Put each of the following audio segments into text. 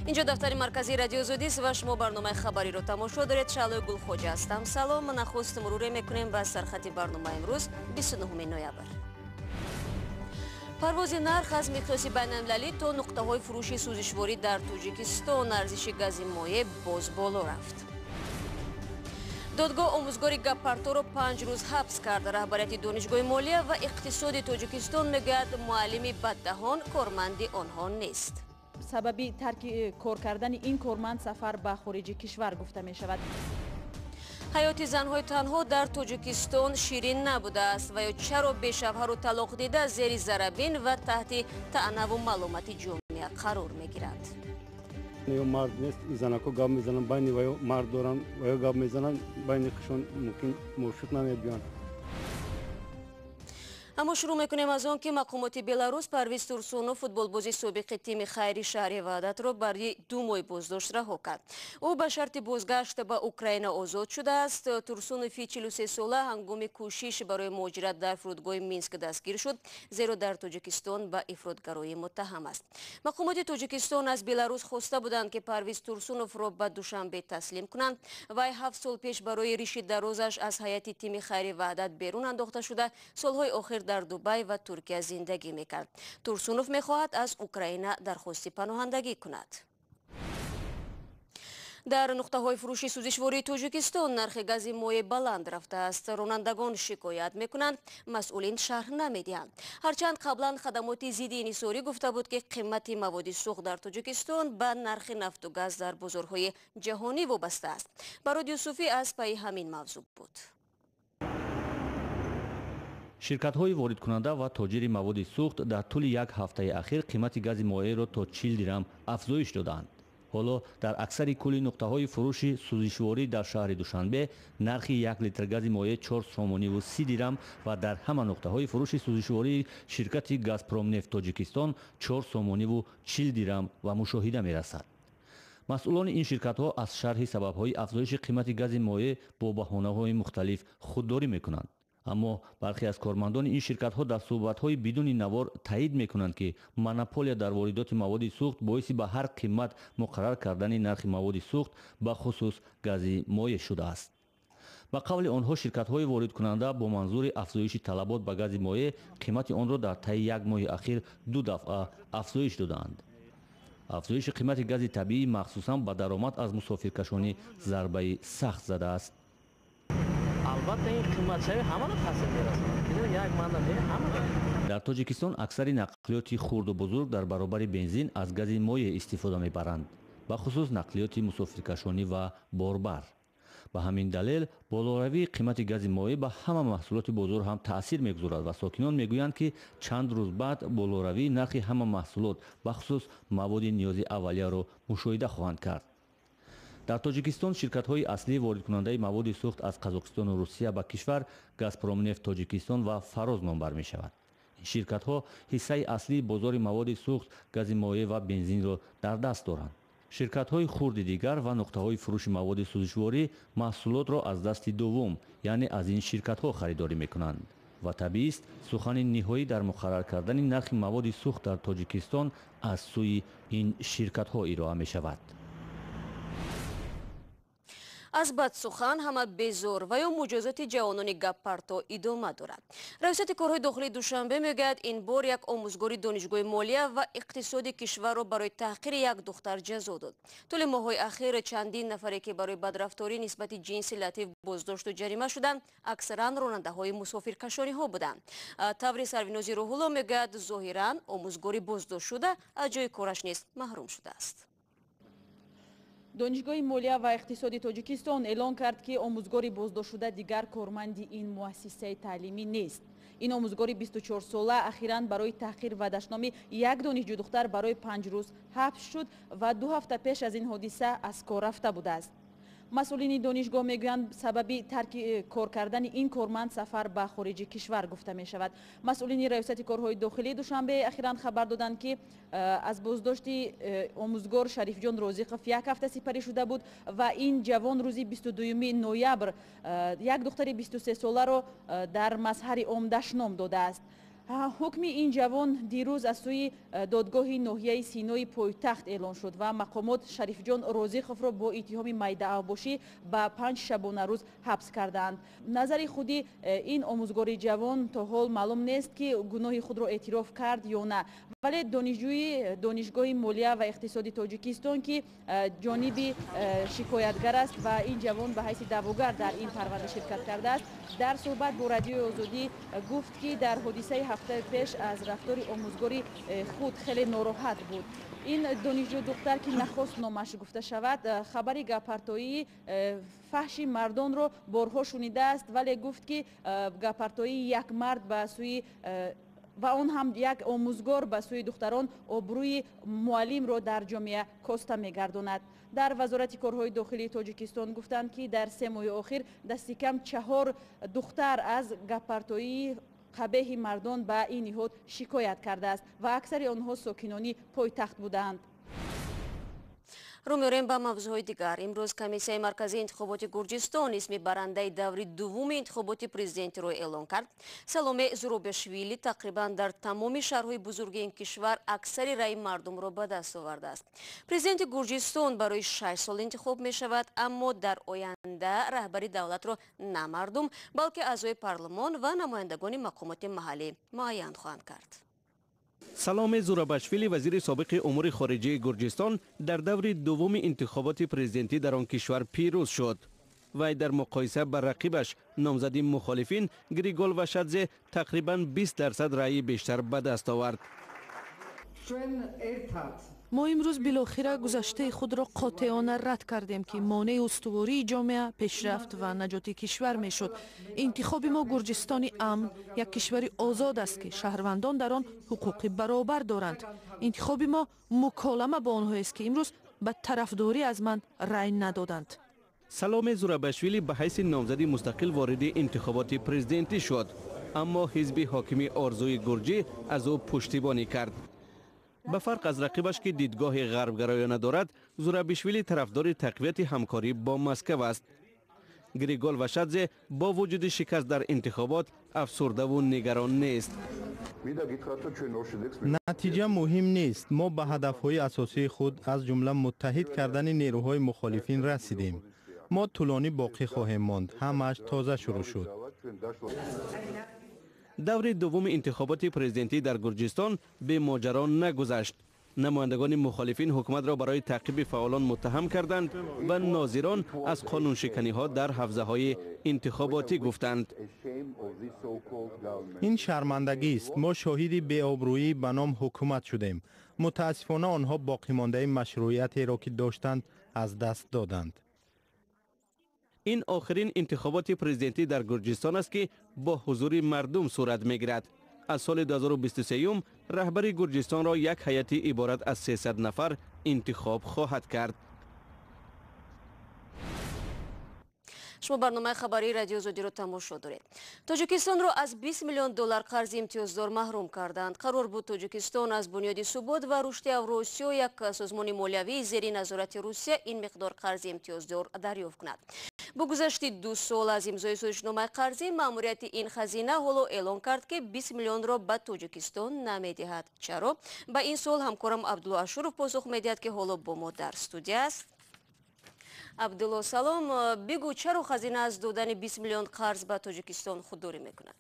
Инҷо дафтари марказии Радиои Озодист ва шумо барномаи хабариро тамошо доред. Шаълои Гулхоҷа ҳастам. Салом. Нахуст муруре мекунем ба сархати барномаи имрӯз, 29 ноябр. Парвози нарх аз миқёси байналмилалӣ то нуқтаҳои фурӯши сӯзишворӣ дар Тоҷикистон, арзиши гази моеъ боз боло рафт. Додгоҳ омӯзгори гаппарторо 5 рӯз ҳабс кард. Раҳбарияти Донишгоҳи молия ва иқтисоди Тоҷикистон мегӯяд, муаллими баддаҳон корманди онҳо нест. Сабаби тарки кор кардани ин корманд сафар ба хориҷи кишвар гуфта мешавад. Ҳаёти занҳои танҳо дар Тоҷикистон ширин набудааст ва ё чаро бешавҳару талоқдида зери зарабин ва таҳти таънаву маломати ҷомеа қарор мегиранд. Ё мард нест, занако гап мезананд, байни ва ё мард доранд, ва ё гап мезананд, байни худшон мумкин мувофиқ намебиёнд. Аммо шурӯъ мекунем аз он, ки мақомоти Беларус Парвиз Турсунов, футболбози собиқи тими Хайри шаҳри Ваҳдатро, барои 2 моҳи боздошт раҳо кард. Ӯ ба шарти бозгашт ба Украина озод шудааст. Турсунови 43сола ҳангоми кӯшиш барои муҳоҷират дар фурудгоҳи Минск дастгир шуд, зеро дар Тоҷикистон ба ифротгароӣ муттаҳам аст. Мақомоти Тоҷикистон аз Беларус хоста буданд, ки Парвиз Турсуновро ба Душанбе таслим кунанд. Вай 7 сол пеш барои риши дарозаш аз ҳайати тими Хайри Ваҳдат берун андохта шуда, солҳои охир дар Дубай ва Туркия зиндагӣ мекард. Турсунов мехоҳад аз Украина дархости паноҳандагӣ кунад. Дар нуқтаҳои фурӯши сӯзишвории Тоҷикистон нархи гази моеъ баланд рафтааст. Ронандагон шикоят мекунанд, масъулин шарҳ намедиҳанд. Ҳарчанд қаблан хадамоти зидди инҳисорӣ гуфта буд, ки қимати маводи сӯхт дар Тоҷикистон ба нархи нафту газ дар бозорҳои ҷаҳонӣ вобаста аст. Барод Юсуфӣ аз пайи ҳамин мавзӯъ буд. Ширкатҳои воридкунанда ва тоҷири маводи сӯхт дар тӯли як ҳафтаи ахир қимати гази моеъро то 40 дирам афзоиш додаанд. Ҳоло дар аксари кулли нуқтаҳои фурӯши сӯзишворӣ дар шаҳри Душанбе нархи 1 литр гази моеъ 4 сомониву 30 дирам ва дар ҳама нуқтаҳои фурӯши сӯзишвории ширкати Газпромнефт Тоҷикистон 4 сомониву 40 дирам ва мушоҳида мерасад. Масъулони ин ширкатҳо аз шарҳи сабабҳои афзоиши қимати гази моеъ бо баҳонаҳои мухталиф худдорӣ мекунанд. Аммо бархе аз кормандони ин ширкатҳо дар суҳбатҳои бидуни навор таъид мекунанд, ки монополия дар воридоти маводи сӯхт боиси ба ҳар қимат муқаррар кардани нархи маводи сӯхт, ба хусус гази моеъ, шудааст. Ба қавли онҳо, ширкатҳои воридкунанда бо манзури афзоиши талабот ба гази моеъ қимати онро дар таи як моҳи ахир 2 дафъа афзоиш додаанд. Афзоиши қимати гази табиӣ махсусан ба даромад аз мусофиркашонӣ зарбаи сахт задааст. Албатта, ин қиматшавӣ ҳамаро таъсир мерасонад, як манда не, ҳамаро. Дар Тоҷикистон аксари нақлиёти хурду бузург дар баробари бензин аз гази моеъ истифода мебаранд, бахусус нақлиёти мусофиркашонӣ ва борбар. Ба ҳамин далел болоравии қимати гази моеъ ба ҳама маҳсулоти бозор ҳам таъсир мегузорад ва сокинон мегӯянд, ки чанд рӯз баъд болоравии нархи ҳама маҳсулот, бахусус маводи ниёзи аввалияро мушоҳида хоҳанд кард. Дар Тоҷикистон ширкатҳои аслии воридкунандаи маводи сӯхт аз Қазоқистону Русия ба кишвар Газпромнефт Тоҷикистон ва Фароз номбар мешавад. Ин ширкатҳо ҳиссаи аслии бозори маводи сӯхт, гази моеъ ва бензинро дар даст доранд. Ширкатҳои хурди дигар ва нуқтаҳои фурӯши маводи сӯзишворӣ маҳсулотро аз дасти дуввум, яъне аз ин ширкатҳо харидорӣ мекунанд. Ва табиист, сухани ниҳоӣ дар муқаррар кардани нархи маводи сӯхт дар Тоҷикистон аз сӯи ин ширкатҳо ироа мешавад. Аз бадсухан ҳама безор ва ё муҷозоти ҷавонони гаппарто идома дорад. Раёсати корҳои дохилии Душанбе мегӯяд, ин бор як омӯзгори Донишгоҳи молия ва иқтисоди кишварро барои таҳқири як духтар ҷазо дод. Тӯли моҳҳои ахир чандин нафаре, ки барои бадрафторӣ нисбати ҷинси латиф боздошту ҷарима шуданд, аксаран ронандаҳои мусофиркашониҳо буданд. Таври Сарвинози Рӯҳулло мегӯяд, зоҳиран омӯзгори боздоштшуда аз ҷои кораш низ маҳрум шудааст. Донишгоҳи молия ва иқтисоди Тоҷикистон эълон кард, ки омӯзгори боздоштшуда дигар корманди ин муассисаи таълимӣ нест. Ин омӯзгори 24сола ахиран барои таҳқир ва дашноми як донишҷӯдухтар барои 5 рӯз ҳабс шуд ва 2 ҳафта пеш аз ин ҳодиса аз кор рафта будааст. Масъулини донишгоҳ мегӯянд, сабаби тарки кор кардани ин корманд сафар ба хориҷи кишвар гуфта мешавад. Масъулини Раёсати корҳои дохилии Душанбе ахиран хабар доданд, ки аз боздошти омӯзгор Шарифҷон Розиқов як ҳафта сипарӣ шуда буд ва ин ҷавон рӯзи 22 ноябр як духтари 23соларо дар мазҳари ом дашном додааст. Ҳукми ин ҷавон дирӯз аз сӯи додгоҳи ноҳияи Синои пойтахт эълон шуд ва мақомот Шарифҷон Розиқовро бо иттиҳоми майдаавбошӣ ба 5 шабонарӯз ҳабс кардаанд. Назари худи ин омӯзгори ҷавон то ҳол маълум нест, ки гуноҳи худро эътироф кард ё на. Вале донишҷӯи Донишгоҳи молия ва иқтисоди Тоҷикистон, ки ҷониби шикоятгар аст ва ин ҷавон ба ҳайси даъвогар дар ин парванда ширкат кардааст, дар суҳбат бо Радиои Озодӣ гуфт, ки дар ҳодисаи ҳафтаи пеш аз рафтори омӯзгори худ хеле нороҳат буд. Ин донишҷӯ духтар, ки нахост номаш гуфта шавад, хабари гаппартоии фаҳши мардонро борҳо шунидааст, вале гуфт, ки гаппартоии як мард ба сӯи ва он ҳам як омӯзгор ба сӯи духтарон обрӯи муаллимро дар ҷомеа коста мегардонад. Дар Вазорати корҳои дохилии Тоҷикистон гуфтанд, ки дар 3 моҳи охир дасти кам 4 духтар аз гаппартоии қабеҳи мардон ба ин ниҳод шикоят кардааст ва аксари онҳо сокинони пойтахт буданд. Рӯ меорем ба мавзӯъҳои дигар. Имрӯз Комиссияи марказии интихоботи Гурҷистон исми барандаи даври дуввуми интихоботи президентиро эълон кард. Саломе Зурабишвили тақрибан дар тамоми шаҳрҳои бузурги ин кишвар аксари раъи мардумро ба даст овардааст. Президенти Гурҷистон барои 6 сол интихоб мешавад, аммо дар оянда раҳбари давлатро на мардум, балки аъзои парлумон ва намояндагони мақомоти маҳаллӣ муайян хоҳанд кард. Саломе Зурабишвили, вазири собиқи умури хориҷии Гурҷистон, дар даври дуввуми интихоботи президентӣ дар он кишвар пирӯз шуд. Вай дар муқоиса ба рақибаш, номзади мухолифин Григол Вашадзе, тақрибан 20% раъи бештар ба даст овард. Мо имрӯз билохира гузаштаи худро қотеона рад кардем, ки монеи устувории ҷомеа, пешрафт ва наҷоти кишвар мешуд. Интихоби мо Гурҷистони амн, як кишвари озод аст, ки шаҳрвандон дар он ҳуқуқи баробар доранд. Интихоби мо муколама бо онҳоест, ки имрӯз ба тарафдорӣ аз ман рай надоданд. Саломе Зурабишвили ба ҳайси номзади мустақил вориди интихоботи президентӣ шуд, аммо ҳизби ҳокими Орзуи Гурҷӣ аз ӯ пуштибонӣ кард. Ба фарқ аз рақибаш, ки дидгоҳи ғарбгароёна дорад, Зурабишвили тарафдори тақвияти ҳамкорӣ бо Москав аст. Григол Вашадзе бо вуҷуди шикаст дар интихобот афсурдаву нигарон нест. Натиҷа муҳим нест. Мо ба ҳадафҳои асосии худ, аз ҷумла муттаҳид кардани нерӯҳои мухолифин, расидем. Мо тӯлонӣ боқӣ хоҳем монд. Ҳамааш тоза шурӯъ шуд. Даври дуввуми интихоботи президентӣ дар Гурҷистон бемоҷаро нагузашт. Намояндагони мухолифин ҳукуматро барои таъқиби фаъолон муттаҳам карданд ва нозирон аз қонуншиканиҳо дар ҳавзаҳои интихоботӣ гуфтанд. Ин шармандагист. Мо шоҳиди беобрӯӣ ба ном ҳукумат шудем. Мутаассифона, онҳо боқимондаи машрӯиятеро, ки доштанд, аз даст доданд. Ин охирин интихоботи президентӣ дар Гурҷистон аст, ки бо ҳузури мардум сурат мегирад. Аз соли 2023 раҳбари Гурҷистонро як ҳайати иборат аз 300 нафар интихоб хоҳад кард. Шумо барномаи хабарии Радио Озодиро тамошо доред. Тоҷикистонро аз 20 миллион доллар қарзи имтиёздор маҳрум карданд. Қарор буд Тоҷикистон аз Бунёди субот ва рушди Авроосиё, як созмони молиявии зери назорати Русия, ин миқдор қарзи имтиёздор дарёфт кунад. Бо гузашти 2 сол аз имзои созишномаи қарзӣ, маъмурияти ин хазина ҳоло эълон кард, ки 20 миллионро ба Тоҷикистон намедиҳад. Чаро? Ба ин суол ҳамкорам Абдулло Ашуров посух медиҳад, ки ҳоло бо мо дар студия аст. Абдулло, салом. Бигӯ, чаро хазина аз додани 20 миллион қарз ба Тоҷикистон худдорӣ мекунад?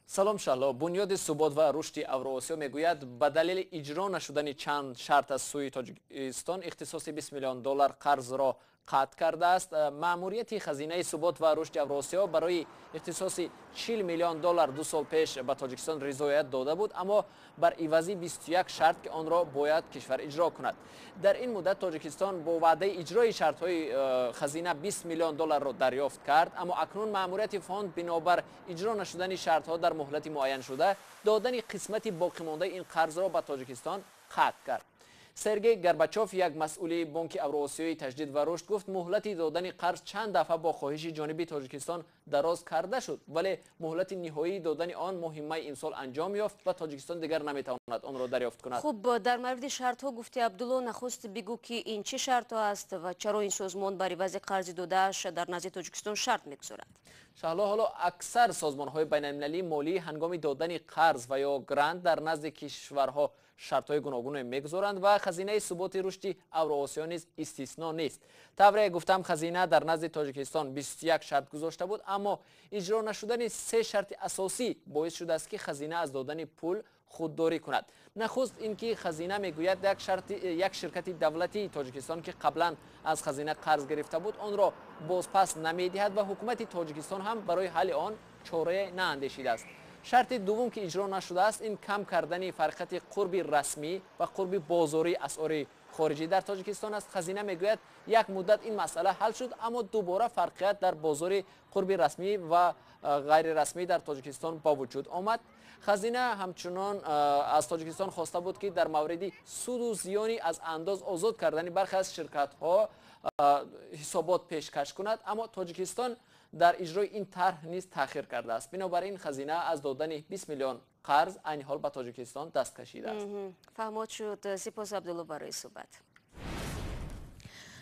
Салом, Шаҳло. Бунёди субот ва рушди Авроосиё мегӯяд, ба далели иҷро нашудани чанд шарт аз сӯи Тоҷикистон ихтисоси 20 миллион доллар қарзро қатъ кардааст. Маъмурияти хазинаи субот ва рушди Авроосиё барои ихтисоси 40 миллион доллар 2 сол пеш ба Тоҷикистон ризоят дода буд, аммо бар ивази 21 шарт, ки онро бояд кишвар иҷро кунад. Дар ин муддат Тоҷикистон бо ваъдаи иҷрои шартҳои хазина 20 миллион долларро дарёфт кард, аммо акнун маъмурияти фонд бинобар иҷро нашудани шартҳо дар муҳлати муайяншуда додани қисмати боқимондаи ин қарзро ба Тоҷикистон қатъ кард. Сергей Горбачев, як масъули Бонки Авроосиёи таҷдид ва рушд, гуфт муҳлати додани қарз чанд дафъа бо хоҳиши ҷониби Тоҷикистон дароз карда шуд, вале муҳлати ниҳоии додани он моҳи май имсол анҷом ёфт ва Тоҷикистон дигар наметавонад онро дарёфт кунад. Хуб, дар мавриди шартҳо гуфти Абдулло, нахуст бигӯ ки ин чӣ шартҳо аст ва чаро ин созмон бар ивази қарзи додааш дар назди Тоҷикистон шарт мегузорад? Шаҳло, ҳоло аксар созмонҳои байналмилалии молӣ ҳангоми додани қарз ва ё грант дар назди кишварҳо шартҳои гуногуне мегузоранд ва хазинаи суботи рушди Авроосиё низ истисно нест. Тавре гуфтам, хазина дар назди Тоҷикистон 21 шарт гузошта буд, аммо иҷро нашудани се шарти асосӣ боис шудааст, ки хазина аз додани пул худдорӣ кунад. Нахуст ин ки хазина мегӯяд як ширкати давлатии Тоҷикистон, ки қаблан аз хазина қарз гирифта буд, онро бозпас намедиҳад ва ҳукумати Тоҷикистон ҳам барои ҳалли он чорае наандешидааст. Шарти дуввум, ки иҷро нашудааст, ин кам кардани фарқияти қурби расмӣ ва қурби бозории асъори хориҷӣ дар Тоҷикистон аст. Хазина мегӯяд як муддат ин масъала ҳал шуд, аммо дубора фарқият дар бозори қурби расмӣ ва ғайрирасмӣ дар Тоҷикистон ба вуҷуд омад. Хазина ҳамчунон аз Тоҷикистон хоста буд, ки дар мавриди суду зиёни аз андоз озод кардани бархе аз ширкатҳо ҳисобот пешкаш кунад, аммо Тоҷикистон дар иҷрои ин тарҳ низ таъхир кардааст. Бинобар ин хазина аз додани 20 миллион қарз айни ҳол ба Тоҷикистон даст кашидааст. Фаҳмод шуд. Сипос, Абдулло, барои суҳбат.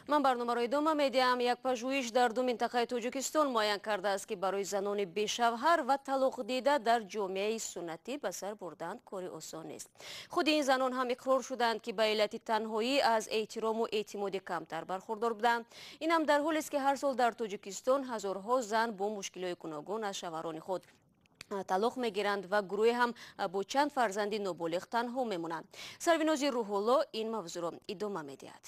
Ман барномаро идома медиҳам. Як пажӯҳиш дар ду минтақаи Тоҷикистон муайян кардааст, ки барои занони бешавҳар ва талоқдида дар ҷомеаи суннатӣ ба сар бурдан кори осон нест. Худи ин занон ҳам иқрор шуданд, ки ба иллати танҳоӣ аз эҳтирому эътимоди камтар бархурдор буданд. Ин ҳам дар ҳолест, ки ҳар сол дар Тоҷикистон ҳазорҳо зан бо мушкилиҳои гуногун аз шавҳарони худ талоқ мегиранд ва гурӯҳе ҳам бо чанд фарзанди ноболиғ танҳо мемонанд. Сарвинози Рӯҳулло ин мавзӯъро идома медиҳад.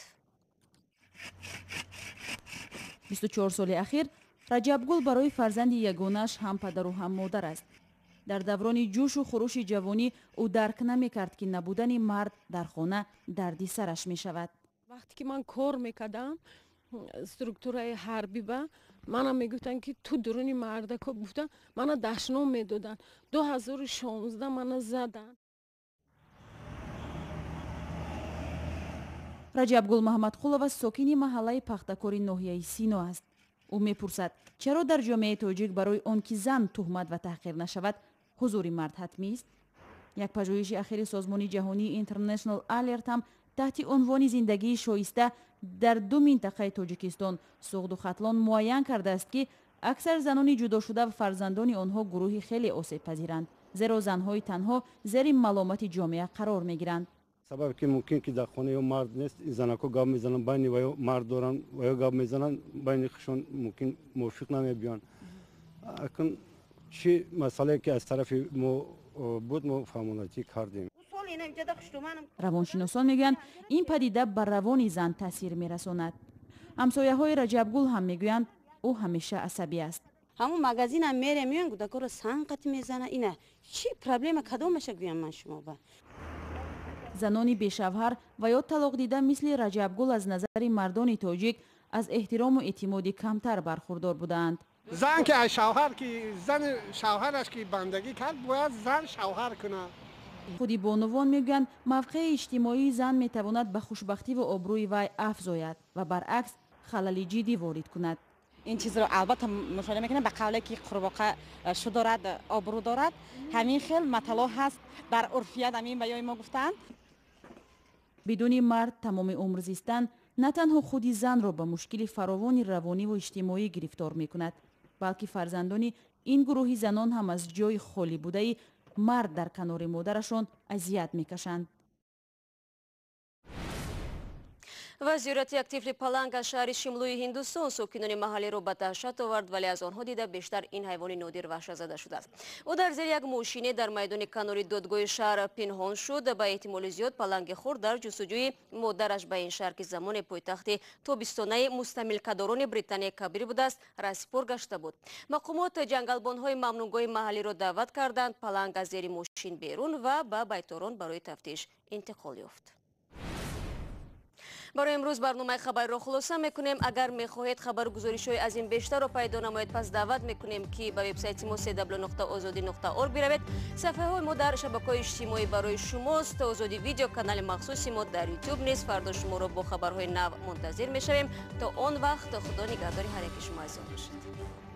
24 соли ахир Раҷабгул барои фарзанди ягонааш ҳам падару ҳам модар аст. Дар даврони ҷӯшу хурӯши ҷавонӣ ӯ дарк намекард, ки набудани мард дар хона дарди сараш мешавад. Вақте ки ман кор мекардам структураи ҳарбӣ ба манам мегуфтанд, ки ту дуруни мардако гуфта мана дашном медоданд. 2016 мана заданд. Раҷабгул Маҳмадқулова сокини маҳаллаи Пахтакори ноҳияи Сино аст. Ӯ мепурсад, чаро дар ҷомеаи тоҷик барои он ки зан туҳмат ва таҳқир нашавад, ҳузури мард ҳатмист? Як пажӯҳиши ахири созмони ҷаҳонии International Alert ҳам таҳти унвони зиндагии шоиста дар ду минтақаи Тоҷикистон, Суғду Хатлон, муайян кардааст, ки аксар занони ҷудошуда ва фарзандони онҳо гурӯҳи хеле осебпазиранд, зеро занҳои танҳо зери маломати ҷомеа қарор мегиранд. Сабаб ки мумкин ки дар хона ё мард нест, занако гап мезананд, байни ва ё мард доранд ва ё гап мезананд, байни худшон мумкин мувофиқ намебиёнд. Акун чӣ масъалае ки аз тарафи мо буд, мо фаҳмонатӣ кардем. Равоншиносон мегӯянд, ин падида ба равони зан таъсир мерасонад. Ҳамсояҳои Раҷабгул ҳам мегӯянд, ӯ ҳамеша асабӣ аст. Ҳамун магазинам мерем, меоям, кӯдакоро санг қати мезана. Ина чӣ проблема, кадомаша гӯям ман шумо ба? Занони бешавҳар ва ё талоқдида мисли Раҷабгул аз назари мардони тоҷик аз эҳтирому эътимоди камтар бархурдор будаанд. Зан ки аз шавҳар ки зани шавҳараш ки бандагӣ кард, бояд зан шавҳар кунад. Худи бонувон мегӯянд, мавқеи иҷтимоии зан метавонад ба хушбахтӣ ва обрӯи вай афзояд ва баръакс халали ҷиддӣ ворид кунад. Ин чизро албатта мушоҳида мекунем, ба қавле ки қурбоқа шу дорад, обрӯ дорад. Ҳамин хел матало ҳаст дар урфият, ҳамин ба ёи мо гуфтанд. Бидуни мард тамоми умр зистан на танҳо худи занро ба мушкили фаровони равониву иҷтимоӣ гирифтор мекунад, балки фарзандони ин гурӯҳи занон ҳам аз ҷои холӣ будаи мард дар канори модарашон азият мекашанд. Ва зиёрати як тифли паланг аз шаҳри Шимлӯи Ҳиндустон сокинони маҳаллиро ба даҳшат овард, вале аз онҳо дида бештар ин ҳайвони нодир ваҳшатзада шудааст. Ӯ дар зери як мошине дар майдони канори додгоҳи шаҳр пинҳон шуд. Ба эҳтимоли зиёд паланги хурд дар ҷустуҷӯи модараш ба ин шаҳр, ки замоне пойтахти тобистонаи мустамликадорони Британияи Кабир будааст, раҳсипор гашта буд. Мақомот ҷангалбонҳои мамнуъгоҳи маҳаллиро даъват карданд. Паланг аз зери мошин берун ва ба байторон барои тафтиш интиқол ёфт. Барои имрӯз барномаи хабарро хулоса мекунем. Агар мехоҳед хабару гузоришҳои аз ин бештарро пайдо намоед, пас даъват мекунем, ки ба вебсайти мо cw.ozodi.org биравед. Саҳифаҳои мо дар шабакаҳои иҷтимоӣ барои шумост. Озодӣ Видео, канали махсуси мо дар Ютуб низ. Фардо шуморо бо хабарҳои нав мунтазир мешавем. То он вақт Худо нигаҳдори ҳар яки шумо азизон бошад.